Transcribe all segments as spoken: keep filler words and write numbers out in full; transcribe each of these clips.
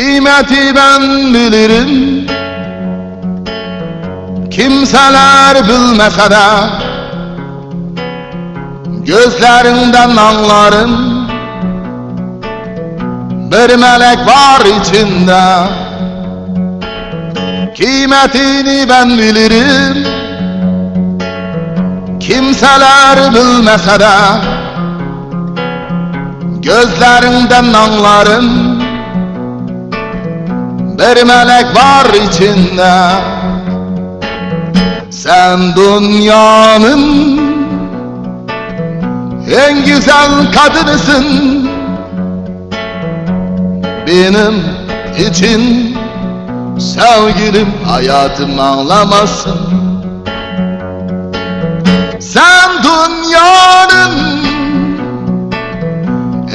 قىممىتى مەن بىلىرىم، كىمسەلەر بىلمەسە دە، كۆزلىرىڭدىن ئاڭلارىم، بىر مەلەك بار ئىچىمدە. قىممىتىنى مەن بىلىرىم، كىمسەلەر بىلمەسە دە، كۆزلىرىڭدىن ئاڭلارىم، بىر مەلەك بار ئىچىمدە. سەن دۇنيانىڭ ئەڭ گۈزەل قەدىنىسىن، بېنىم ئىچىن سەۋگىلىم ھاياتىم ئاڭلىماسسىن. سەن دۇنيانىڭ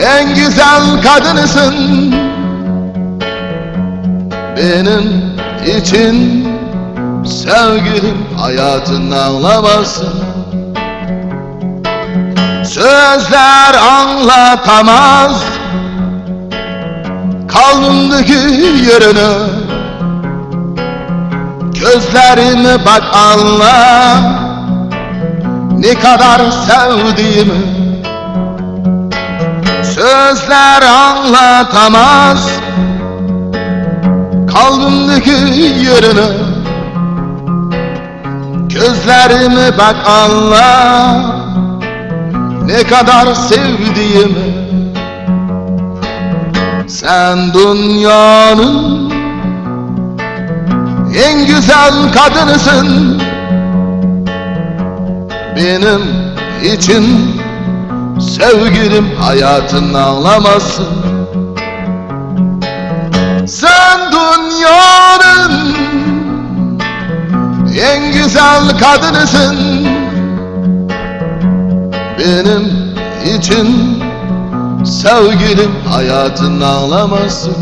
ئەڭ گۈزەل قەدىنىسىن، بېنىم ئىچىن سەۋگىلىم ھاياتىم ئاڭلىماسسىن. سۆزلەر ئاڭلىتالماس قەلبىمدىكى يېرىنى. كۆزلىرىمگە باق ئاڭلا، نەقەدەر سەۋدىيىمنى. سۆزلەر ئاڭلىتالماس قەلبىمدىكى يېرىنى. كۆزلىرىمگە باق ئاڭلا، نەقەدەر سەۋدىيىمنى. سەن دۇنيانىڭ ئەڭ گۈزەل قەدىنىسىن، بېنىم ئىچىن سەۋگىلىم ھاياتىم ئاڭلىماسسىن. سەن دۇنيانىڭ ئەڭ گۈزەل قەدىنىسىن، بېنىم ئىچىن سەۋگىلىم ھاياتىم ئاڭلىماسسىن.